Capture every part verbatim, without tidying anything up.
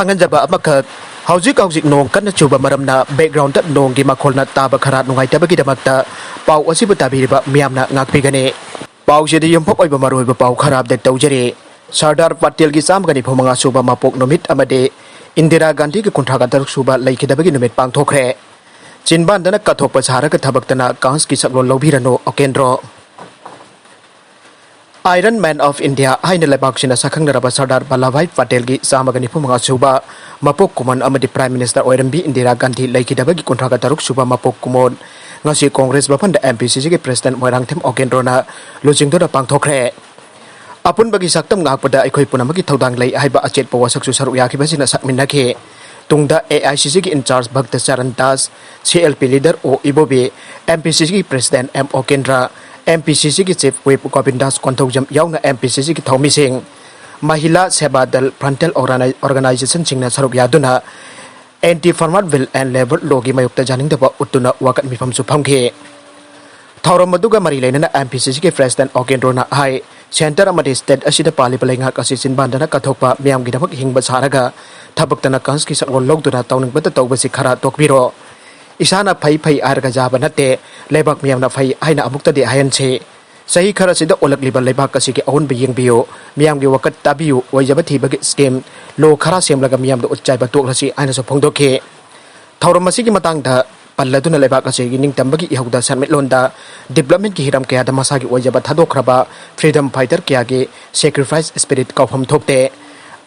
ꯈꯪꯍꯟꯖꯕ ꯑꯃꯈꯛ, ꯍꯧꯖꯤꯛ ꯍꯧꯖꯤꯛ ꯅꯣꯡ ꯀꯟꯅ ꯆꯨꯕ ꯃꯔꯝꯅ background ꯅꯣꯡꯒꯤ ꯃꯈꯣꯜꯅ ꯇꯥꯕ ꯈꯔ ꯅꯨꯡꯉꯥꯏꯇꯕꯒꯤꯗꯃꯛꯇ ꯄꯥꯎ ꯑꯁꯤꯕꯨ ꯇꯥꯕꯤꯔꯤꯕ ꯃꯤꯌꯥꯝꯅ ꯉꯥꯛꯄꯤꯒꯅꯤ꯫ ꯄꯥꯎꯁꯤꯗ ꯌꯨꯝꯐꯝ ꯑꯣꯏꯕ ꯃꯔꯨꯑꯣꯏꯕ ꯄꯥꯎ ꯈꯔ update ꯇꯧꯖꯔꯤ꯫ ꯁꯔꯗꯥꯔ ꯄꯇꯦꯜꯒꯤ ꯆꯥꯝꯃꯒ ꯅꯤꯐꯨ ꯃꯉꯥ ꯁꯨꯕ ꯃꯄꯣꯛ ꯅꯨꯃꯤꯠ ꯑꯃꯗꯤ ꯏꯟꯗꯤꯔꯥ ꯒꯥꯟꯙꯤꯒꯤ ꯀꯨꯟꯊ꯭ꯔꯥꯒ ꯇꯔꯨꯛ ꯁꯨꯕ ꯂꯩꯈꯤꯗꯕꯒꯤ ꯅꯨꯃꯤꯠ ꯄꯥꯡꯊꯣꯛꯈ꯭ꯔꯦ꯫ ꯆꯤꯟꯕꯥꯟꯗꯅ ꯀꯠꯊꯣꯛꯄ ꯁꯥꯔꯒ ꯊꯕꯛꯇꯅ ꯀꯥꯟꯁꯀꯤ ꯁꯛꯂꯣꯟ ꯂꯧꯕꯤꯔꯅꯨ, ꯑꯣꯀꯦꯟꯗ꯭ꯔꯣ꯫ Iron Man of India ꯍꯥꯏꯅ ꯂꯩꯕꯥꯛꯁꯤꯅ ꯁꯛꯈꯪꯅꯔꯕ ꯁꯔꯗꯥꯔ ꯚꯜꯂꯚꯚꯥꯏ ꯄꯇꯦꯜꯒꯤ ꯆꯥꯝꯃꯒ ꯅꯤꯐꯨ ꯃꯉꯥ ꯁꯨꯕ ꯃꯄꯣꯛ ꯀꯨꯝꯑꯣꯟ ꯑꯃꯗꯤ Prime Minister ꯑꯣꯏꯔꯝꯕꯤ ꯏꯟꯗꯤꯔꯥ ꯒꯥꯟꯙꯤ ꯂꯩꯈꯤꯗꯕꯒꯤ ꯀꯨꯟꯊ꯭ꯔꯥꯒ ꯇꯔꯨꯛ ꯁꯨꯕ ꯃꯄꯣꯛ ꯀꯨꯝꯑꯣꯟ ꯉꯁꯤ Congress ꯚꯕꯟꯗ M P C Cꯒꯤ President Moirangthem ꯑꯣꯀꯦꯟꯗ꯭ꯔꯣꯅ ꯂꯨꯆꯤꯡꯗꯨꯅ ꯄꯥꯡꯊꯣꯛꯈ꯭ꯔꯦ꯫ ꯑꯄꯨꯟꯕꯒꯤ ꯁꯛꯇꯝ ꯉꯥꯛꯄꯗ ꯑꯩꯈꯣꯏ ꯄꯨꯝꯅꯃꯛꯀꯤ ꯊꯧꯗꯥꯡ ꯂꯩ ꯍꯥꯏꯕ ꯑꯆꯦꯠꯄ ꯋꯥꯁꯛꯁꯨ ꯁꯔꯨꯛ ꯌꯥꯈꯤꯕꯁꯤꯡꯅ ꯁꯛꯃꯤꯟꯅꯈꯤ꯫ ꯇꯨꯡꯗ A I C Cꯒꯤ in charge ꯚꯛꯇ Charan Das, C L P leader O Ibobi, M P C Cꯒꯤ President M ꯑꯣꯀꯦꯟꯗ꯭ꯔ, M P C Cꯒꯤ Chief Whip ꯒꯣꯕꯤꯟꯗꯥꯁ Konthoujam ꯌꯥꯎꯅ M P C Cꯒꯤ ꯊꯧꯃꯤꯁꯤꯡ, ꯃꯍꯤꯂꯥ ꯁꯦꯕꯥ ꯗꯜ, frontal organi-, organizationꯁꯤꯡꯅ ꯁꯔꯨꯛ ꯌꯥꯗꯨꯅ Anti Farmer Bill and Labour Lawꯒꯤ ꯃꯥꯌꯣꯛꯇ ꯌꯥꯅꯤꯡꯗꯕ ꯎꯠꯇꯨꯅ ꯋꯥꯀꯠ ꯃꯤꯐꯝꯁꯨ ꯐꯝꯈꯤ꯫ ꯊꯧꯔꯝ ꯑꯗꯨꯒ ꯃꯔꯤ ꯂꯩꯅꯅ M P C Cꯒꯤ President ꯑꯣꯀꯦꯟꯗ꯭ꯔꯣꯅ ꯍꯥꯏ, Centre ꯑꯃꯗꯤ state ꯑꯁꯤꯗ ꯄꯥꯜꯂꯤꯕ ꯂꯩꯉꯥꯛ ꯑꯁꯤ ꯆꯤꯟꯕꯥꯟꯗꯅ ꯀꯠꯊꯣꯛꯄ, ꯃꯤꯌꯥꯝꯒꯤꯗꯃꯛ ꯍꯤꯡꯕ ꯁꯥꯔꯒ ꯊꯕꯛꯇꯅ ꯀꯥꯟꯁꯀꯤ ꯁꯛꯂꯣꯟ ꯂꯧꯗꯨꯅ ꯇꯧꯅꯤꯡꯕꯇ ꯇꯧꯕꯁꯤ ꯈꯔ ꯇꯣꯛꯄꯤꯔꯣ꯫ ꯏꯁꯥꯅ ꯐꯩ ꯐꯩ ꯍꯥꯏꯔꯒ ꯌꯥꯕ ꯅꯠꯇꯦ, ꯂꯩꯕꯥꯛ ꯃꯤꯌꯥꯝꯅ ꯐꯩ ꯍꯥꯏꯅ ꯑꯃꯨꯛꯇꯗꯤ ꯍꯥꯏꯍꯟꯁꯤ꯫ ꯆꯍꯤ ꯈꯔꯁꯤꯗ ꯑꯣꯜꯂꯛꯂꯤꯕ ꯂꯩꯕꯥꯛ ꯑꯁꯤꯒꯤ ꯑꯑꯣꯟꯕ ꯌꯦꯡꯕꯤꯌꯨ, ꯃꯤꯌꯥꯝꯒꯤ ꯋꯥꯀꯠ ꯇꯥꯕꯤꯌꯨ, ꯑꯣꯏꯖꯕ ꯊꯤꯕꯒꯤ scheme, law ꯈꯔ ꯁꯦꯝꯂꯒ ꯃꯤꯌꯥꯝꯗ ꯎꯠꯆꯥꯏꯕ ꯇꯣꯛꯂꯁꯤ ꯍꯥꯏꯅꯁꯨ ꯐꯣꯡꯗꯣꯛꯈꯤ꯫ ꯊꯧꯔꯝ ꯑꯁꯤꯒꯤ ꯃꯇꯥꯡꯗ ꯄꯜꯂꯗꯨꯅ ꯂꯩꯕꯥꯛ ꯑꯁꯤꯒꯤ ꯅꯤꯡꯇꯝꯕꯒꯤ ꯏꯍꯧꯗ ꯁꯦꯟꯃꯤꯠꯂꯣꯟꯗ developmentꯀꯤ ꯍꯤꯔꯝ ꯀꯌꯥꯗ ꯃꯁꯥꯒꯤ ꯑꯣꯏꯖꯕ ꯊꯥꯗꯣꯛꯈ꯭ꯔꯕ freedom fighter ꯀꯌꯥꯒꯤ sacrifice spirit ꯀꯥꯎꯐꯝ ꯊꯣꯛꯇꯦ꯫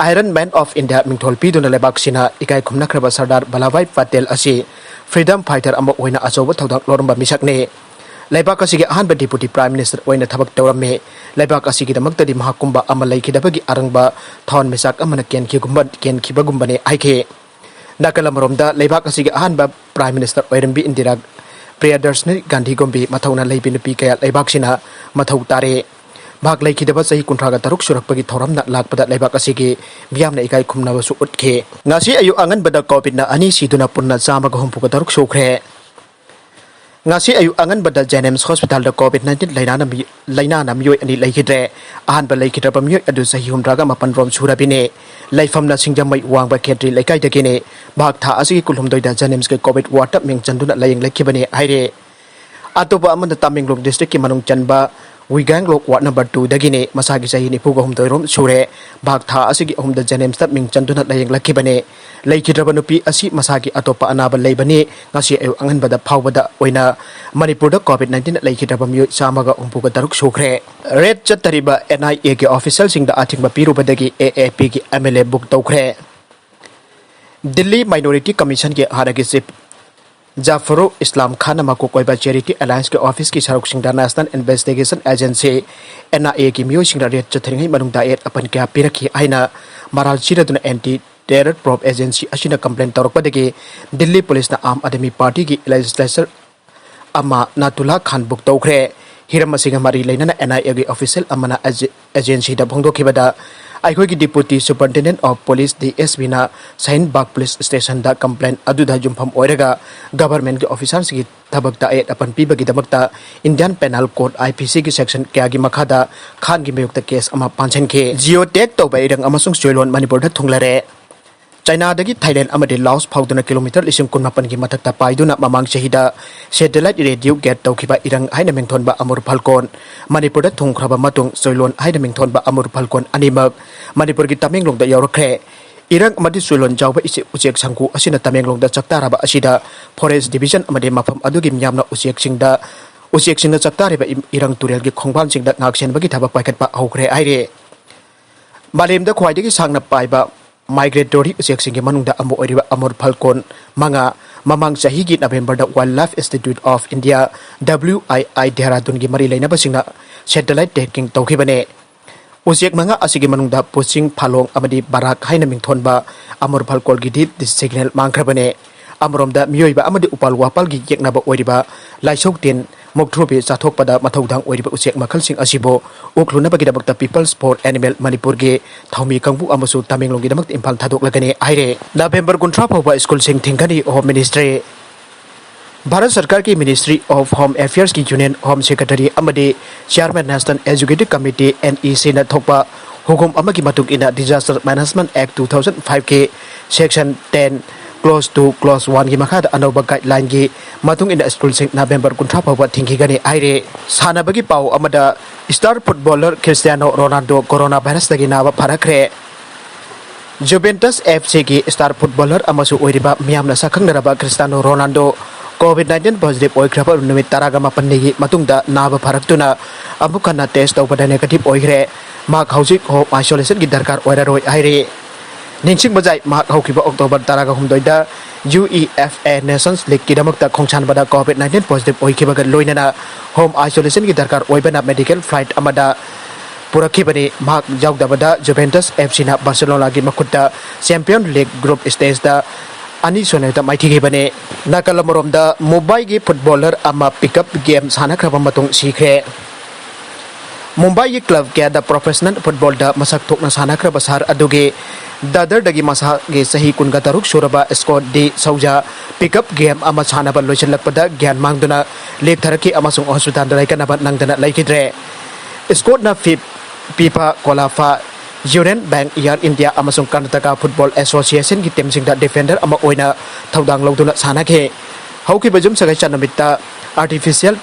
Iron Man of India ꯃꯤꯡꯊꯣꯜ ꯄꯤꯗꯨꯅ ꯂꯩꯕꯥꯛꯁꯤꯅ ꯏꯀꯥꯏ ꯈꯨꯝꯅꯈ꯭ꯔꯕ ꯁꯔꯗꯥꯔ ꯚꯜꯂꯚꯚꯥꯏ ꯄꯇꯦꯜ ꯑꯁꯤ freedom fighter ꯑꯃ ꯑꯣꯏꯅ ꯑꯆꯧꯕ ꯊꯧꯗꯥꯡ ꯂꯧꯔꯝꯕ ꯃꯤꯁꯛꯅꯤ꯫ ꯂꯩꯕꯥꯛ ꯑꯁꯤꯒꯤ ꯑꯍꯥꯟꯕ Deputy Prime Minister ꯑꯣꯏꯅ ꯊꯕꯛ ꯇꯧꯔꯝꯃꯤ꯫ ꯂꯩꯕꯥꯛ ꯑꯁꯤꯒꯤꯗꯃꯛꯇꯗꯤ ꯃꯍꯥꯛꯀꯨꯝꯕ ꯑꯃ ꯂꯩꯈꯤꯗꯕꯒꯤ ꯑꯔꯪꯕ ꯊꯋꯥꯟꯃꯤꯆꯥꯛ ꯑꯃꯅ ꯀꯦꯟꯈꯤꯒꯨꯝꯕ-, ꯀꯦꯟꯈꯤꯕꯒꯨꯝꯕꯅꯤ ꯍꯥꯏꯈꯤ꯫ ꯅꯥꯀꯜ ꯑꯃꯔꯣꯝꯗ ꯂꯩꯕꯥꯛ ꯑꯁꯤꯒꯤ ꯑꯍꯥꯟꯕ Prime Minister ꯑꯣꯏꯔꯝꯕꯤ ꯏꯟꯗꯤꯔꯥ ꯄ꯭ꯔꯤꯌꯗꯔꯁꯅꯤ ꯒꯥꯟꯙꯤꯒꯨꯝꯕꯤ ꯃꯊꯧꯅꯥ ꯂꯩꯕꯤ ꯅꯨꯄꯤ ꯀꯌꯥ ꯂꯩꯕꯥꯛꯁꯤꯅ ꯃꯊꯧ ꯇꯥꯔꯦ꯫ ꯃꯍꯥꯛ ꯂꯩꯈꯤꯗꯕ ꯆꯍꯤ ꯀꯨꯟꯊ꯭ꯔꯥꯒ ꯇꯔꯨꯛ ꯁꯨꯔꯛꯄꯒꯤ ꯊꯧꯔꯝꯅ ꯂꯥꯛꯄꯗ ꯂꯩꯕꯥꯛ ꯑꯁꯤꯒꯤ ꯃꯤꯌꯥꯝꯅ ꯏꯀꯥꯏ ꯈꯨꯝꯅꯕꯁꯨ ꯎꯠꯈꯤ꯫ ꯉꯁꯤ ꯑꯌꯨꯛ ꯑꯉꯟꯕꯗ COVIDꯅ ꯑꯅꯤ ꯁꯤꯗꯨꯅ ꯄꯨꯟꯅ ꯆꯥꯝꯃꯒ ꯍꯨꯝꯐꯨꯒ ꯇꯔꯨꯛ ꯁꯨꯈ꯭ꯔꯦ꯫ ꯉꯁꯤ ꯑꯌꯨꯛ ꯑꯉꯟꯕꯗ ꯖꯦꯅꯤꯝꯁ ꯍꯣꯁꯄꯤꯇꯥꯜꯗ ꯀꯣꯚꯤꯗ ꯅꯥꯏꯟꯇꯤꯟ ꯂꯥꯏꯅꯥꯅ ꯃꯤ-, ꯂꯥꯏꯅꯥꯅ ꯃꯤꯑꯣꯏ ꯑꯅꯤ ꯂꯩꯈꯤꯗ꯭ꯔꯦ꯫ ꯑꯍꯥꯟꯕ ꯂꯩꯈꯤꯗ꯭ꯔꯕ ꯃꯤꯑꯣꯏ ꯑꯗꯨ ꯆꯍꯤ ꯍꯨꯝꯗ꯭ꯔꯥꯒ ꯃꯥꯄꯟ ꯔꯣꯝ ꯁꯨꯔꯕꯤꯅꯤ꯫ ꯂꯩꯐꯝꯅ ꯁꯤꯡꯖꯃꯩ ꯋꯥꯡꯕ ꯈꯦꯇ꯭ꯔꯤ ꯂꯩꯀꯥꯏꯗꯒꯤꯅꯤ꯫ ꯃꯍꯥꯛ ꯊꯥ ꯑꯁꯤꯒꯤ ꯀꯨꯟꯍꯨꯝꯗꯣꯏꯗ ꯖꯦꯅꯤꯝꯁꯀꯤ ꯀꯣꯚꯤꯗ ꯋꯥꯔꯗꯇ ꯃꯤꯡ ꯆꯟꯗꯨꯅ ꯂꯥꯌꯦꯡꯂꯛꯈꯤꯕꯅꯤ ꯍꯥꯏꯔꯤ꯫ ꯑꯇꯣꯞꯄ ꯑꯃꯅ ꯇꯃꯦꯡꯂꯣꯡ ꯗꯤꯁꯇ꯭ꯔꯤꯛꯀꯤ ꯃꯅꯨꯡ ꯆꯟꯕ ꯋꯤꯒꯥꯡꯂꯣꯛ ꯋꯥꯔꯗ ꯅꯝꯕꯔ ꯇꯨꯗꯒꯤꯅꯤ꯫ ꯃꯁꯥꯒꯤ ꯆꯍꯤ ꯅꯤꯐꯨꯒ ꯍꯨꯝꯗꯣꯏ ꯔꯣꯝ ꯁꯨꯔꯦ꯫ ꯃꯍꯥꯛ ꯊꯥ ꯑꯁꯤꯒꯤ ꯑꯍꯨꯝꯗ ꯖꯦꯅꯤꯝꯁꯇ ꯃꯤꯡ ꯆꯟꯗꯨꯅ ꯂꯥꯌꯦꯡꯂꯛꯈꯤꯕꯅꯤ꯫ ꯂꯩꯈꯤꯗ꯭ꯔꯕ ꯅꯨꯄꯤ ꯑꯁꯤ ꯃꯁꯥꯒꯤ ꯑꯇꯣꯞꯄ ꯑꯅꯥꯕ ꯂꯩꯕꯅꯤ꯫ ꯉꯁꯤ ꯑꯌꯨꯛ ꯑꯉꯟꯕꯗ ꯐꯥꯎꯕꯗ ꯑꯣꯏꯅ ꯃꯅꯤꯄꯨꯔꯗ ꯀꯣꯚꯤꯗ ꯅꯥꯏꯟꯇꯤꯟ ꯂꯩꯈꯤꯗ꯭ꯔꯕ ꯃꯤꯑꯣꯏ ꯆꯥꯝꯃꯒ ꯍꯨꯝꯐꯨꯒ ꯇꯔꯨꯛ ꯁꯨꯈ꯭ꯔꯦ꯫ ꯔꯦꯗ ꯆꯠꯇꯔꯤꯕ ꯑꯦꯟ ꯑꯥꯏ ꯑꯦꯒꯤ ꯑꯣꯐꯤꯁꯤꯌꯦꯜꯁꯤꯡꯗ ꯑꯊꯤꯡꯕ ꯄꯤꯔꯨꯕꯗꯒꯤ ꯑꯦ ꯑꯦ ꯄꯤꯒꯤ ꯑꯦꯝ ꯑꯦꯜ ꯑꯦ ꯕꯨꯛ ꯇꯧꯈ꯭ꯔꯦ꯫ ꯗꯤꯜꯂꯤ ꯃꯥꯏꯅꯣꯔꯤꯇꯤ ꯀꯃꯤꯁꯟꯒꯤ ꯍꯥꯟꯅꯒꯤ ꯆꯤꯐ ꯖꯥꯐꯔꯨ ꯏꯁꯂꯥꯝ ꯈꯥꯟꯅ ꯃꯀꯣꯛ ꯑꯣꯏꯕ ꯆꯦꯔꯤꯇꯤ ꯑꯦꯂꯥꯌꯟꯁꯀꯤ ꯑꯣꯐꯤꯁꯀꯤ ꯁꯔꯨꯛꯁꯤꯡꯗ ꯅꯦꯁꯅꯦꯜ ꯏꯟꯚꯦꯁꯇꯤꯒꯦꯁꯟ ꯑꯦꯖꯦꯟꯁꯤ, ꯑꯦꯟ ꯑꯥꯏ ꯑꯦꯒꯤ ꯃꯤꯑꯣꯏꯁꯤꯡꯅ ꯔꯦꯗ ꯆꯠꯊꯔꯤꯉꯩ ꯃꯅꯨꯡꯗ ꯑꯌꯦꯠ ꯑꯄꯟ ꯀꯌꯥ ꯄꯤꯔꯛꯈꯤ ꯍꯥꯏꯅ ꯃꯔꯥꯜ ꯁꯤꯔꯗꯨꯅ ꯑꯦꯟꯇꯤ ꯇꯦꯔꯔ ꯄ꯭ꯔꯣꯕ ꯑꯦꯖꯦꯟꯁꯤ ꯑꯁꯤꯅ ꯀꯝꯄ꯭ꯂꯦꯟ ꯇꯧꯔꯛꯄꯗꯒꯤ ꯗꯤꯜꯂꯤ ꯄꯨꯂꯤꯁꯅ ꯑꯥꯝ ꯑꯥꯗꯃꯤ ꯄꯥꯔꯇꯤꯒꯤ ꯂꯦꯖꯤꯁꯂꯦꯆꯔ ꯑꯃ ꯅꯥꯇꯨꯂꯥ ꯈꯥꯟ ꯕꯨꯛ ꯇꯧꯈ꯭ꯔꯦ꯫ ꯍꯤꯔꯝ ꯑꯁꯤꯒ ꯃꯔꯤ ꯂꯩꯅꯅ ꯑꯦꯟ ꯑꯥꯏ ꯑꯦꯒꯤ ꯑꯣꯐꯤꯁꯤꯌꯦꯜ ꯑꯃꯅ ꯑꯦꯖꯦ-, ꯑꯦꯖꯦꯟꯁꯤꯗ ꯐꯣꯡꯗꯣꯛꯈꯤꯕꯗ, ꯑꯩꯈꯣꯏꯒꯤ deputy superintendent of police, D S ꯄꯤꯅ ꯁꯍꯤꯟ ꯕꯥꯒ ꯄꯨꯂꯤꯁ ꯁ꯭ꯇꯦꯁꯟꯗ ꯀꯝꯄ꯭ꯂꯦꯟ ꯑꯗꯨꯗ ꯌꯨꯝꯐꯝ ꯑꯣꯏꯔꯒ ꯒꯚꯔꯟꯃꯦꯟꯠꯀꯤ ꯑꯣꯐꯤꯁꯥꯔꯁꯤꯡꯒꯤ ꯊꯕꯛꯇ ꯑꯌꯦꯠ ꯑꯄꯟ ꯄꯤꯕꯒꯤꯗꯃꯛꯇ Indian penal code, I P ꯁꯤꯒꯤ ꯁꯦꯛꯁꯟ ꯀꯌꯥꯒꯤ ꯃꯈꯥꯗ ꯈꯥꯟꯒꯤ ꯃꯥꯌꯣꯛꯇ ꯀꯦꯁ ꯑꯃ ꯄꯥꯟꯁꯤꯟꯈꯤ꯫ ꯖꯤꯑꯣ ꯇꯦꯒ ꯇꯧꯕ ꯏꯔꯪ ꯑꯃꯁꯨꯡ ꯆꯣꯏꯂꯣꯟ ꯃꯅꯤꯄꯨꯔꯗ ꯊꯨꯡꯂꯔꯦ꯫ ꯆꯥꯏꯅꯥꯗꯒꯤ ꯊꯥꯏꯂꯦꯟ ꯑꯃꯗꯤ ꯂꯥꯑꯣꯁ ꯐꯥꯎꯗꯨꯅ ꯀꯤꯂꯣꯃꯤꯇꯔ ꯂꯤꯁꯤꯡ ꯀꯨꯟꯃꯥꯄꯟꯒꯤ ꯃꯊꯛꯇ ꯄꯥꯏꯗꯨꯅ ꯃꯃꯥꯡ ꯆꯍꯤꯗ ꯁꯦꯇꯦꯂꯥꯏꯠ ꯔꯦꯗꯤꯑꯣ ꯒꯦꯠ ꯇꯧꯈꯤꯕ ꯏꯔꯪ ꯍꯥꯏꯅ ꯃꯤꯡꯊꯣꯟꯕ ꯑꯃꯨꯔ ꯐꯜꯀꯣꯟ, ꯃꯅꯤꯄꯨꯔꯗ ꯊꯨꯡꯈ꯭ꯔꯕ ꯃꯇꯨꯡ ꯆꯣꯏꯂꯣꯟ ꯍꯥꯏꯅ ꯃꯤꯡꯊꯣꯟꯕ ꯑꯃꯨꯔ ꯐꯜꯀꯣꯟ ꯑꯅꯤꯃꯛ ꯃꯅꯤꯄꯨꯔꯒꯤ ꯇꯃꯦꯡꯂꯣꯡꯗ ꯌꯧꯔꯛꯈ꯭ꯔꯦ꯫ ꯏꯔꯪ ꯑꯃꯗꯤ ꯆꯣꯏꯂꯣꯟ ꯌꯥꯎꯕ ꯏꯆꯦ-, ꯎꯆꯦꯛ ꯁꯪꯒꯨ ꯑꯁꯤꯅ ꯇꯃꯦꯡꯂꯣꯡꯗ ꯆꯥꯛꯇꯥꯔꯕ ꯑꯁꯤꯗ ꯐꯣꯔꯦꯁ ꯗꯤꯕꯤꯖꯟ ꯑꯃꯗꯤ ꯃꯐꯝ ꯑꯗꯨꯒꯤ ꯃꯤꯌꯥꯝꯅ ꯎꯆꯦꯛꯁꯤꯡꯗ, ꯎꯆꯦꯛꯁꯤꯡꯅ ꯆꯥꯛꯇꯥꯔꯤꯕ ꯏ-, ꯏꯔꯪ ꯇꯨꯔꯦꯜꯒꯤ ꯈꯣꯡꯕꯥꯟꯁꯤꯡꯗ ꯉꯥꯛꯁꯦꯟꯕꯒꯤ ꯊꯕꯛ ꯄꯥꯏꯈꯠꯄ ꯍꯧꯈ꯭ꯔꯦ ꯍꯥꯏꯔꯤ꯫ ꯃꯥꯂꯦꯝꯗ ꯈ꯭ꯋꯥꯏꯗꯒꯤ ꯁꯥꯡꯅ ꯄꯥꯏꯕ ꯃꯥꯏꯒ꯭ꯔꯦꯇꯣꯔꯤ ꯎꯆꯦꯛꯁꯤꯡꯒꯤ ꯃꯅꯨꯡꯗ ꯑꯃ ꯑꯣꯏꯔꯤꯕ ꯑꯃꯨꯔ ꯐꯜꯀꯣꯟ ꯃꯉꯥ, ꯃꯃꯥꯡ ꯆꯍꯤꯒꯤ ꯅꯕꯦꯝꯕꯔꯗ Wildlife Institute of India, W I I, ꯙꯦꯔꯥꯗꯨꯟꯒꯤ ꯃꯔꯤ ꯂꯩꯅꯕꯁꯤꯡꯅ ꯁꯦꯇꯦꯂꯥꯏꯠ ꯇ꯭ꯔꯦꯀꯤꯡ ꯇꯧꯈꯤꯕꯅꯤ꯫ ꯎꯆꯦꯛ ꯃꯉꯥ ꯑꯁꯤꯒꯤ ꯃꯅꯨꯡꯗ ꯄꯨꯁꯤꯡ, ꯐꯥꯂꯣꯡ ꯑꯃꯗꯤ ꯕꯔꯥꯛ ꯍꯥꯏꯅ ꯃꯤꯡꯊꯣꯟꯕ ꯑꯃꯨꯔ ꯐꯜꯀꯣꯟꯒꯤꯗꯤ ꯗꯤꯁ ꯁꯤꯒꯅꯦꯜ ꯃꯥꯡꯈ꯭ꯔꯕꯅꯤ꯫ ꯑꯃꯔꯣꯝꯗ ꯃꯤꯑꯣꯏꯕ ꯑꯃꯗꯤ ꯎꯄꯥꯜ ꯋꯥꯄꯥꯜꯒꯤ ꯌꯦꯛꯅꯕ ꯑꯣꯏꯔꯤꯕ ꯂꯥꯏꯁꯧ ꯇꯤꯟ, ꯃꯨꯛꯊ꯭ꯔꯨꯕꯤ ꯆꯥꯊꯣꯛꯄꯗ ꯃꯊꯧꯗꯥꯡ ꯑꯣꯏꯔꯤꯕ ꯎꯆꯦꯛ ꯃꯈꯜꯁꯤꯡ ꯑꯁꯤꯕꯨ ꯎꯛꯂꯨꯅꯕꯒꯤꯗꯃꯛꯇ People's for Animal ꯃꯅꯤꯄꯨꯔꯒꯤ ꯊꯧꯃꯤ ꯀꯥꯡꯕꯨ ꯑꯃꯁꯨ ꯇꯃꯦꯡꯂꯣꯡꯒꯤꯗꯃꯛꯇ ꯏꯝꯐꯥꯜ ꯊꯥꯗꯣꯛꯂꯒꯅꯤ ꯍꯥꯏꯔꯦ꯫ ꯅꯕꯦꯝꯕꯔ ꯀꯨꯟꯊ꯭ꯔꯥ ꯐꯥꯎꯕ ꯁ꯭ꯀꯨꯜꯁꯤꯡ ꯊꯤꯡꯒꯅꯤ, ꯍꯣꯝ ꯃꯤꯅꯤꯁꯇ꯭ꯔꯤ꯫ ꯚꯥꯔꯠ ꯁꯔꯀꯥꯔꯒꯤ Ministry of Home Affairs ꯀꯤ Union Home Secretary ꯑꯃꯗꯤ Chairman National Executive Committee, N E C ꯅ ꯊꯣꯛꯄ ꯍꯨꯒꯨꯝ ꯑꯃꯒꯤ ꯃꯇꯨꯡ ꯏꯟꯅ, Disaster Management Act two thousand five ꯀꯤ Section ten, Clause two, Clause one ꯒꯤ ꯃꯈꯥꯗ ꯑꯅꯧꯕ guideline ꯒꯤ ꯃꯇꯨꯡ ꯏꯟꯅ school ꯁꯤꯡ November ꯀꯨꯟꯊ꯭ꯔꯥ ꯐꯥꯎꯕ ꯊꯤꯡꯈꯤꯒꯅꯤ ꯍꯥꯏꯔꯤ꯫ ꯁꯥꯟꯅꯕꯒꯤ ꯄꯥꯎ ꯑꯃꯗ, star footballer Cristiano Ronaldo corona virus ꯇꯒꯤ ꯅꯥꯕ ꯐꯔꯛꯈ꯭ꯔꯦ꯫ Juventus F C ꯒꯤ star footballer ꯑꯃꯁꯨ ꯑꯣꯏꯔꯤꯕ ꯃꯤꯌꯥꯝꯅ ꯁꯛꯈꯪꯅꯔꯕ Cristiano Ronaldo COVID nineteen positive ꯑꯣꯏꯈ꯭ꯔꯕ ꯅꯨꯃꯤꯠ ꯇꯔꯥꯒ ꯃꯥꯄꯟꯅꯤꯒꯤ ꯃꯇꯨꯡꯗ ꯅꯥꯕ ꯐꯔꯛꯇꯨꯅ ꯑꯃꯨꯛ ꯍꯟꯅ test ꯇꯧꯕꯗ negative ꯑꯣꯏꯈ꯭ꯔꯦ꯫ ꯃꯍꯥꯛ ꯍꯧꯖꯤꯛ home isolation ꯒꯤ ꯗꯔꯀꯥꯔ ꯑꯣꯏꯔꯔꯣꯏ ꯍꯥꯏꯔꯤ꯫ ꯅꯤꯡꯁꯤꯡꯕ ꯌꯥꯏ, ꯃꯍꯥꯛ ꯍꯧꯈꯤꯕ October ꯇꯔꯥꯒ ꯍꯨꯝꯗꯣꯏꯗ UEFA Nations League ꯀꯤꯗꯃꯛꯇ ꯈꯣꯡꯁꯥꯟꯕꯗ COVID nineteen positive ꯑꯣꯏꯈꯤꯕꯒ ꯂꯣꯏꯅꯅ home isolation ꯒꯤ ꯗꯔꯀꯥꯔ ꯑꯣꯏꯕꯅ medical flight ꯑꯃꯗ ꯄꯨꯔꯛꯈꯤꯕꯅꯤ꯫ ꯃꯍꯥꯛ ꯌꯥꯎꯗꯕꯗ Juventus F C ꯅ Barcelona ꯒꯤ ꯃꯈꯨꯠꯇ Champions League group stage ꯇ ꯑꯅꯤ ꯁꯨꯅꯗ ꯃꯥꯏꯊꯤꯈꯤꯕꯅꯤ꯫ ꯅꯥꯀꯜ ꯑꯃꯔꯣꯝꯗ, ꯃꯨꯝꯕꯥꯏꯒꯤ footballer ꯑꯃ pickup game ꯁꯥꯟꯅꯈ꯭ꯔꯕ ꯃꯇꯨꯡ ꯁꯤꯈ꯭ꯔꯦ꯫ ꯃꯨꯝꯕꯥꯏꯒꯤ club ꯀꯌꯥꯗ professional football ꯗ ꯃꯁꯛ ꯊꯣꯛꯅ ꯁꯥꯟꯅꯈ꯭ꯔꯕ ꯁꯍꯔ ꯑꯗꯨꯒꯤ ꯗꯥꯗꯔꯗꯒꯤ ꯃꯁꯥꯒꯤ ꯆꯍꯤ ꯀꯨꯟꯒ ꯇꯔꯨꯛ ꯁꯨꯔꯕ Scott D'Souza pickup game ꯑꯃ ꯁꯥꯟꯅꯕ ꯂꯣꯏꯁꯤꯜꯂꯛꯄꯗ ꯒ꯭ꯌꯥꯟ ꯃꯥꯡꯗꯨꯅ ꯂꯦꯞꯊꯔꯛꯈꯤ ꯑꯃꯁꯨꯡ hospital ꯗ ꯂꯥꯏꯀꯠꯅꯕ ꯅꯪꯗꯅ ꯂꯩꯈꯤꯗ꯭ꯔꯦ꯫ Scott ꯅ FIFA, CONCACAF, Union Bank, Air India ꯑꯃꯁꯨꯡ Karnataka Football Association ꯒꯤ team ꯁꯤꯡꯗ defender ꯑꯃ ꯑꯣꯏꯅ ꯊꯧꯗꯥꯡ ꯂꯧꯗꯨꯅ ꯁꯥꯟꯅꯈꯤ꯫ ꯍꯧꯈꯤꯕ ꯌꯨꯝꯁꯀꯩꯁ ꯅꯨꯃꯤꯠꯇ artificial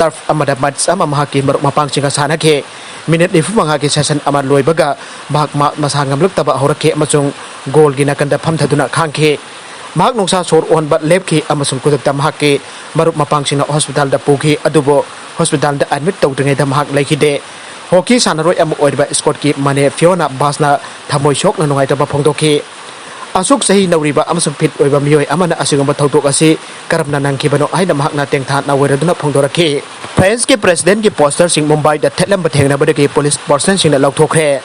turf ꯑꯃꯗ match ꯑꯃ ꯃꯍꯥꯛꯀꯤ ꯃꯔꯨꯞ ꯃꯄꯥꯡꯁꯤꯡꯒ ꯁꯥꯟꯅꯈꯤ꯫ Minute ꯅꯤꯐꯨ ꯃꯉꯥꯒꯤ session ꯑꯃ ꯂꯣꯏꯕꯒ ꯃꯍꯥꯛ ꯃꯥ-, ꯃꯁꯥ ꯉꯝꯂꯛꯇꯕ ꯍꯧꯔꯛꯈꯤ ꯑꯃꯁꯨꯡ goal ꯒꯤ ꯅꯥꯀꯟꯗ ꯐꯝꯊꯗꯨꯅ ꯈꯥꯡꯈꯤ꯫ ꯃꯍꯥꯛ ꯅꯨꯡꯁꯥ ꯁꯣꯔ ꯍꯣꯟꯕ ꯂꯦꯞꯈꯤ ꯑꯃꯁꯨꯡ ꯈꯨꯗꯛꯇ ꯃꯍꯥꯛꯀꯤ ꯃꯔꯨꯞ ꯃꯄꯥꯡꯁꯤꯡꯅ hospital ꯗ ꯄꯨꯈꯤ, ꯑꯗꯨꯕꯨ hospital ꯗ admit ꯇꯧꯗ꯭ꯔꯤꯉꯩꯗ ꯃꯍꯥꯛ ꯂꯩꯈꯤꯗꯦ꯫ Hockey ꯁꯥꯟꯅꯔꯣꯏ ꯑꯃ ꯑꯣꯏꯔꯤꯕ Scott ꯀꯤ ꯃꯅꯦ Fiona Bass ꯅ ꯊꯃꯣꯏ ꯁꯣꯛꯅ ꯅꯨꯡꯉꯥꯏꯇꯕ ꯐꯣꯡꯗꯣꯛꯈꯤ꯫ ꯑꯁꯨꯛ ꯆꯍꯤ ꯅꯧꯔꯤꯕ ꯑꯃꯁꯨꯡ fit ꯑꯣꯏꯕ ꯃꯤꯑꯣꯏ ꯑꯃꯅ ꯑꯁꯤꯒꯨꯝꯕ ꯊꯧꯗꯣꯛ ꯑꯁꯤ ꯀꯔꯝꯅ ꯅꯪꯈꯤꯕꯅꯣ ꯍꯥꯏꯅ ꯃꯍꯥꯛꯅ ꯇꯦꯡꯊꯥ ꯅꯥꯋꯦꯔꯗꯨꯅ ꯐꯣꯡꯗꯣꯔꯛꯈꯤ꯫ France ꯀꯤ president ꯀꯤ poster ꯁꯤꯡ ꯃꯨꯝꯕꯥꯏꯗ ꯊꯦꯠꯂꯝꯕ ꯊꯦꯡꯅꯕꯗꯒꯤ police poster ꯁꯤꯡꯅ ꯂꯧꯊꯣꯛꯈ꯭ꯔꯦ꯫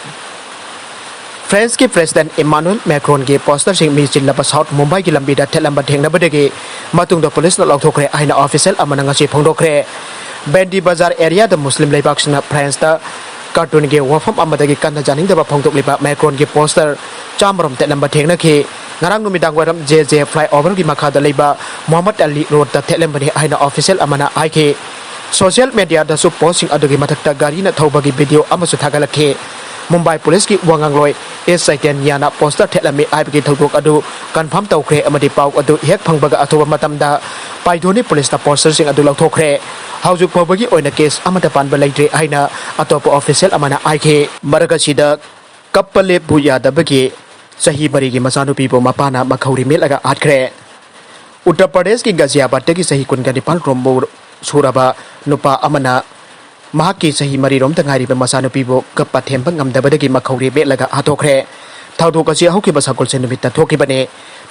France ꯀꯤ president Emmanuel Macron ꯒꯤ poster ꯁꯤꯡ ꯃꯤ ꯆꯤꯜꯂꯕ South ꯃꯨꯝꯕꯥꯏꯒꯤ ꯂꯝꯕꯤꯗ ꯊꯦꯠꯂꯝꯕ ꯊꯦꯡꯅꯕꯗꯒꯤ ꯃꯇꯨꯡꯗ police ꯅ ꯂꯧꯊꯣꯛꯈ꯭ꯔꯦ ꯍꯥꯏꯅ official ꯑꯃꯅ ꯉꯁꯤ ꯐꯣꯡꯗꯣꯛꯈ꯭ꯔꯦ꯫ Bandi Bazar area ꯗ ꯃꯨꯁꯂꯤꯝ ꯂꯩꯕꯥꯛꯁꯤꯡꯅ France ꯇ ꯀꯥꯔꯇꯨꯟꯒꯤ ꯋꯥꯐꯝ ꯑꯃꯗꯒꯤ ꯀꯟꯅ ꯌꯥꯅꯤꯡꯗꯕ ꯐꯣꯡꯗꯣꯛꯂꯤꯕ ꯃꯦꯀ꯭ꯔꯣꯟꯒꯤ ꯄꯣꯁꯇꯔ ꯆꯥꯝꯃꯔꯣꯝ ꯊꯦꯠꯂꯝꯕ ꯊꯦꯡꯅꯈꯤ꯫ ꯉꯔꯥꯡ ꯅꯨꯃꯤꯗꯥꯡ ꯋꯥꯏꯔꯝ ꯖꯦ ꯖꯦ ꯐ꯭ꯂꯥꯏꯑꯣꯚꯔꯒꯤ ꯃꯈꯥꯗ ꯂꯩꯕ ꯃꯨꯍꯝꯃꯗ ꯑꯂꯤ ꯔꯣꯗꯇ ꯊꯦꯠꯂꯝꯕꯅꯤ ꯍꯥꯏꯅ ꯑꯣꯐꯤꯁꯤꯌꯦꯜ ꯑꯃꯅ ꯍꯥꯏꯈꯤ꯫ ꯁꯣꯁꯤꯌꯦꯜ ꯃꯦꯗꯤꯌꯥꯗꯁꯨ ꯄꯣꯁꯁꯤꯡ ꯑꯗꯨꯒꯤ ꯃꯊꯛꯇ ꯒꯥꯔꯤꯅ ꯊꯧꯕꯒꯤ ꯚꯤꯗꯤꯑꯣ ꯑꯃꯁꯨ ꯊꯥꯒꯠꯂꯛꯈꯤ꯫ ꯃꯨꯝꯕꯥꯏ ꯄꯨꯂꯤꯁꯀꯤ ꯋꯥ ꯉꯥꯡꯂꯣꯏ ꯑꯦꯁ ꯆꯩꯇꯟꯌꯥꯅ ꯄꯣꯁꯇꯔ ꯊꯦꯠꯂꯝꯃꯤ ꯍꯥꯏꯕꯒꯤ ꯊꯧꯗꯣꯛ ꯑꯗꯨ ꯀꯟꯐꯥꯔꯝ ꯇꯧꯈ꯭ꯔꯦ ꯑꯃꯗꯤ ꯄꯥꯎ ꯑꯗꯨ ꯍꯦꯛ ꯐꯪꯕꯒ ꯑꯊꯨꯕ ꯃꯇꯝꯗ ꯄꯥꯏꯗꯣꯅꯤ ꯄꯨꯂꯤꯁꯅ ꯄꯣꯁꯇꯔꯁꯤꯡ ꯑꯗꯨ ꯂꯧꯊꯣꯛꯈ꯭ꯔꯦ꯫ ꯍꯧꯖꯤꯛ ꯐꯥꯎꯕꯒꯤ ꯑꯣꯏꯅ ꯀꯦꯁ ꯑꯃꯠꯇ ꯄꯥꯟꯕ ꯂꯩꯇ꯭ꯔꯤ ꯍꯥꯏꯅ ꯑꯇꯣꯞꯄ ꯑꯣꯐꯤꯁꯤꯌꯦꯜ ꯑꯃꯅ ꯍꯥꯏꯈꯤ꯫ ꯃꯔꯛ ꯑꯁꯤꯗ ꯀꯞꯄ ꯂꯦꯞꯄꯨ ꯌꯥꯗꯕꯒꯤ ꯆꯍꯤ ꯃꯔꯤꯒꯤ ꯃꯆꯥꯅꯨꯄꯤꯕꯨ ꯃꯄꯥꯅ ꯃꯈꯧꯔꯤ ꯃꯦꯠꯂꯒ ꯍꯥꯠꯈ꯭ꯔꯦ꯫ ꯎꯠꯇꯔ ꯄ꯭ꯔꯗꯦꯁꯀꯤ ꯒꯥꯖꯤꯌꯥꯕꯥꯗꯇꯒꯤ ꯆꯍꯤ ꯀꯨꯟꯒ ꯅꯤꯄꯥꯟ ꯔꯣꯝꯕꯨ ꯁꯨꯔꯕ ꯅꯨꯄꯥ ꯑꯃꯅ ꯃꯍꯥꯛꯀꯤ ꯆꯍꯤ ꯃꯔꯤꯔꯣꯝꯇ ꯉꯥꯏꯔꯤꯕ ꯃꯆꯥꯅꯨꯄꯤꯕꯨ ꯀꯞꯄ ꯊꯦꯝꯕ ꯉꯝꯗꯕꯗꯒꯤ ꯃꯈꯧꯔꯤ ꯃꯦꯠꯂꯒ ꯍꯥꯠꯇꯣꯛꯈ꯭ꯔꯦ꯫ ꯊꯧꯗꯣꯛ ꯑꯁꯤ ꯍꯧꯈꯤꯕ ꯁꯒꯣꯜꯁꯦꯟ ꯅꯨꯃꯤꯠꯇ ꯊꯣꯛꯈꯤꯕꯅꯤ꯫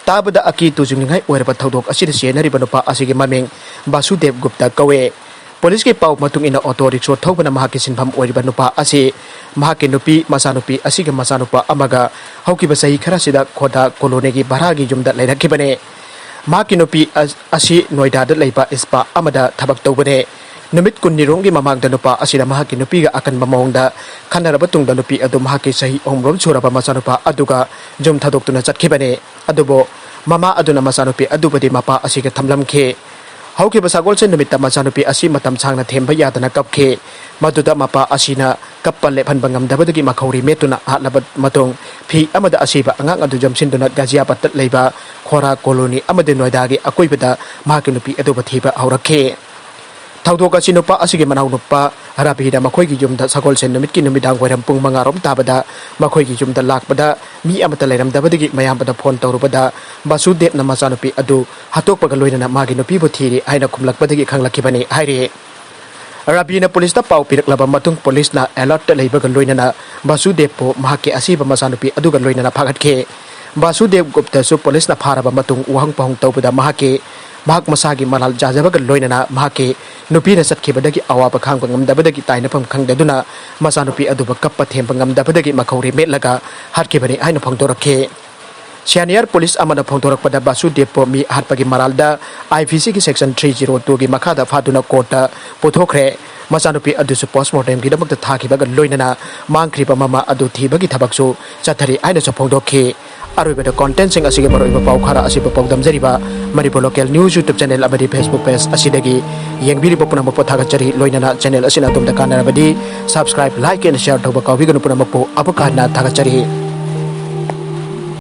ꯇꯥꯕꯗ ꯑꯀꯤ ꯇꯨꯖꯨꯡꯅꯤꯡꯉꯥꯏ ꯑꯣꯏꯔꯕ ꯊꯧꯗꯣꯛ ꯑꯁꯤꯗ ꯆꯦꯟꯅꯔꯤꯕ ꯅꯨꯄꯥ ꯑꯁꯤꯒꯤ ꯃꯃꯤꯡ ꯕꯥꯁꯨꯗꯦꯕ ꯒꯨꯞꯇ ꯀꯧꯏ꯫ ꯄꯨꯂꯤꯁꯀꯤ ꯄꯥꯎ ꯃꯇꯨꯡ ꯏꯟꯅ ꯑꯣꯇꯣ ꯔꯤꯛꯁꯣ ꯊꯧꯕꯅ ꯃꯍꯥꯛꯀꯤ ꯁꯤꯟꯐꯝ ꯑꯣꯏꯔꯤꯕ ꯅꯨꯄꯥ ꯑꯁꯤ ꯃꯍꯥꯛꯀꯤ ꯅꯨꯄꯤ, ꯃꯆꯥꯅꯨꯄꯤ ꯑꯁꯤꯒ ꯃꯆꯥꯅꯨꯄꯥ ꯑꯃꯒ ꯍꯧꯈꯤꯕ ꯆꯍꯤ ꯈꯔꯁꯤꯗ ꯈꯣꯗꯥ ꯀꯣꯂꯣꯅꯤꯒꯤ ꯚꯔꯥꯒꯤ ꯌꯨꯝꯗ ꯂꯩꯔꯛꯈꯤꯕꯅꯤ꯫ ꯃꯍꯥꯛꯀꯤ ꯅꯨꯄꯤ ꯑ-, ꯑꯁꯤ ꯅꯣꯏꯗꯥꯗ ꯂꯩꯕ ꯏꯁꯄꯥ ꯑꯃꯗ ꯊꯕꯛ ꯇꯧꯕꯅꯤ꯫ ꯅꯨꯃꯤꯠ ꯀꯨꯟꯅꯤꯔꯣꯝꯒꯤ ꯃꯃꯥꯡꯗ ꯅꯨꯄꯥ ꯑꯁꯤꯅ ꯃꯍꯥꯛꯀꯤ ꯅꯨꯄꯤꯒ ꯑꯀꯟꯕ ꯃꯑꯣꯡꯗ ꯈꯟꯅꯔꯕ ꯇꯨꯡꯗ ꯅꯨꯄꯤ ꯑꯗꯨ ꯃꯍꯥꯛꯀꯤ ꯆꯍꯤ ꯑꯍꯨꯝꯔꯣꯝ ꯁꯨꯔꯕ ꯃꯆꯥꯅꯨꯄꯥ ꯑꯗꯨꯒ ꯌꯨꯝ ꯊꯥꯗꯣꯛꯇꯨꯅ ꯆꯠꯈꯤꯕꯅꯤ꯫ ꯑꯗꯨꯕꯨ ꯃꯃꯥ ꯑꯗꯨꯅ ꯃꯆꯥꯅꯨꯄꯤ ꯑꯗꯨꯕꯨꯗꯤ ꯃꯄꯥ ꯑꯁꯤꯒ ꯊꯝꯂꯝꯈꯤ꯫ ꯍꯧꯈꯤꯕ ꯁꯒꯣꯜꯁꯦꯟ ꯅꯨꯃꯤꯠꯇ ꯃꯆꯥꯅꯨꯄꯤ ꯑꯁꯤ ꯃꯇꯝ ꯁꯥꯡꯅ ꯊꯦꯝꯕ ꯌꯥꯗꯅ ꯀꯞꯈꯤ꯫ ꯃꯗꯨꯗ ꯃꯄꯥ ꯑꯁꯤꯅ ꯀꯞꯄ ꯂꯦꯞꯍꯟꯕ ꯉꯝꯗꯕꯗꯒꯤ ꯃꯈꯧꯔꯤ ꯃꯦꯠꯇꯨꯅ ꯍꯥꯠꯂꯕ ꯃꯇꯨꯡ, ꯐꯤ ꯑꯃꯗ ꯑꯁꯤꯕ ꯑꯉꯥꯡ ꯑꯗꯨ ꯌꯣꯝꯁꯤꯟꯗꯨꯅ ꯒꯥꯖꯤꯌꯥꯕꯥꯗꯇ ꯂꯩꯕ ꯈꯣꯔꯥ ꯀꯣꯂꯣꯅꯤ ꯑꯃꯗꯤ ꯅꯣꯏꯗꯥꯒꯤ ꯑꯀꯣꯏꯕꯗ ꯃꯍꯥꯛꯀꯤ ꯅꯨꯄꯤ ꯑꯗꯨꯕꯨ ꯊꯤꯕ ꯍꯧꯔꯛꯈꯤ꯫ ꯊꯧꯗꯣꯛ ꯑꯁꯤ ꯅꯨꯄꯥ ꯑꯁꯤꯒꯤ ꯃꯅꯥꯎꯅꯨꯄꯥ ꯔꯥꯕꯤꯅ ꯃꯈꯣꯏꯒꯤ ꯌꯨꯝꯗ ꯁꯒꯣꯜꯁꯦꯟ ꯅꯨꯃꯤꯠꯀꯤ ꯅꯨꯃꯤꯗꯥꯡ ꯋꯥꯏꯔꯝ ꯄꯨꯡ ꯃꯉꯥꯔꯣꯝ ꯇꯥꯕꯗ ꯃꯈꯣꯏꯒꯤ ꯌꯨꯝꯗ ꯂꯥꯛꯄꯗ ꯃꯤ ꯑꯃꯠꯇ ꯂꯩꯔꯝꯗꯕꯗꯒꯤ ꯃꯌꯥꯝꯕꯗ ꯐꯣꯟ ꯇꯧꯔꯨꯕꯗ ꯕꯥꯁꯨꯗꯦꯕꯅ ꯃꯆꯥꯅꯨꯄꯤ ꯑꯗꯨ ꯍꯥꯠꯇꯣꯛꯄꯒ ꯂꯣꯏꯅꯅ ꯃꯥꯒꯤ ꯅꯨꯄꯤꯕꯨ ꯊꯤꯔꯤ ꯍꯥꯏꯅ ꯈꯨꯝꯂꯛꯄꯗꯒꯤ ꯈꯪꯂꯛꯈꯤꯕꯅꯤ ꯍꯥꯏꯔꯤ꯫ ꯔꯥꯕꯤꯅ ꯄꯨꯂꯤꯁꯇ ꯄꯥꯎ ꯄꯤꯔꯛꯂꯕ ꯃꯇꯨꯡ ꯄꯨꯂꯤꯁꯅ ꯑꯦꯂꯔꯠꯇ ꯂꯩꯕꯒ ꯂꯣꯏꯅꯅ ꯕꯥꯁꯨꯗꯦꯕꯄꯨ ꯃꯍꯥꯛꯀꯤ ꯑꯁꯤꯕ ꯃꯆꯥꯅꯨꯄꯤ ꯑꯗꯨꯒ ꯂꯣꯏꯅꯅ ꯐꯥꯒꯠꯈꯤ꯫ ꯕꯥꯁꯨꯗꯦꯕ ꯒꯨꯞꯇꯁꯨ ꯄꯨꯂꯤꯁꯅ ꯐꯥꯔꯕ ꯃꯇꯨꯡ ꯋꯥꯍꯪ ꯄꯥꯎꯍꯪ ꯇꯧꯕꯗ ꯃꯍꯥꯛꯀꯤ, ꯃꯍꯥꯛ ꯃꯁꯥꯒꯤ ꯃꯔꯥꯜ ꯌꯥꯖꯕꯒ ꯂꯣꯏꯅꯅ ꯃꯍꯥꯛꯀꯤ ꯅꯨꯄꯤꯅ ꯆꯠꯈꯤꯕꯗꯒꯤ ꯑꯋꯥꯕ ꯈꯥꯡꯕ ꯉꯝꯗꯕꯗꯒꯤ ꯇꯥꯏꯅꯐꯝ ꯈꯪꯗꯗꯨꯅ ꯃꯆꯥꯅꯨꯄꯤ ꯑꯗꯨꯕꯨ ꯀꯞꯄ ꯊꯦꯝꯕ ꯉꯝꯗꯕꯗꯒꯤ ꯃꯈꯧꯔꯤ ꯃꯦꯠꯂꯒ ꯍꯥꯠꯈꯤꯕꯅꯤ ꯍꯥꯏꯅ ꯐꯣꯡꯗꯣꯔꯛꯈꯤ꯫ ꯁꯤꯌꯥꯅꯤꯌꯥꯔ ꯄꯨꯂꯤꯁ ꯑꯃꯅ ꯐꯣꯡꯗꯣꯔꯛꯄꯗ ꯕꯥꯁꯨꯗꯦꯕꯄꯨ ꯃꯤ ꯍꯥꯠꯄꯒꯤ ꯃꯔꯥꯜꯗ ꯑꯥꯏ ꯄꯤ ꯁꯤꯒꯤ ꯁꯦꯛꯁꯟ ꯊ꯭ꯔꯤ ꯖꯤꯔꯣ ꯇꯨꯒꯤ ꯃꯈꯥꯗ ꯐꯥꯗꯨꯅ ꯀꯣꯔꯠꯇ ꯄꯨꯊꯣꯛꯈ꯭ꯔꯦ꯫ ꯃꯆꯥꯅꯨꯄꯤ ꯑꯗꯨꯁꯨ ꯄꯣꯁꯃꯣꯔꯇꯦꯝꯒꯤꯗꯃꯛꯇ ꯊꯥꯈꯤꯕꯒ ꯂꯣꯏꯅꯅ ꯃꯥꯡꯈ꯭ꯔꯤꯕ ꯃꯃꯥ ꯑꯗꯨ ꯊꯤꯕꯒꯤ ꯊꯕꯛꯁꯨ ꯆꯠꯊꯔꯤ ꯍꯥꯏꯅꯁꯨ ꯐꯣꯡꯗꯣꯛꯈꯤ꯫ ꯑꯔꯣꯏꯕꯗ ꯀꯣꯟꯇꯦꯟꯁꯤꯡ ꯑꯁꯤꯒꯤ ꯃꯔꯨꯑꯣꯏꯕ ꯄꯥꯎ ꯈꯔ ꯑꯁꯤꯕꯨ ꯄꯥꯎꯗꯝꯖꯔꯤꯕ Manipur local news YouTube channel ꯑꯃꯗꯤ ꯐꯦꯁꯕꯨꯛ ꯄꯦꯖ ꯑꯁꯤꯗꯒꯤ ꯌꯦꯡꯕꯤꯔꯤꯕ ꯄꯨꯝꯅꯃꯛꯄꯨ ꯊꯥꯒꯠꯆꯔꯤ꯫ ꯂꯣꯏꯅꯅ ꯆꯦꯅꯦꯜ ꯑꯁꯤꯅ ꯑꯗꯣꯝꯗ ꯀꯥꯟꯅꯔꯕꯗꯤ subscribe, like and share ꯇꯧꯕ ꯀꯥꯎꯕꯤꯒꯅꯨ꯫ ꯄꯨꯝꯅꯃꯛꯄꯨ ꯑꯃꯨꯛ ꯍꯟꯅ ꯊꯥꯒꯠꯆꯔꯤ꯫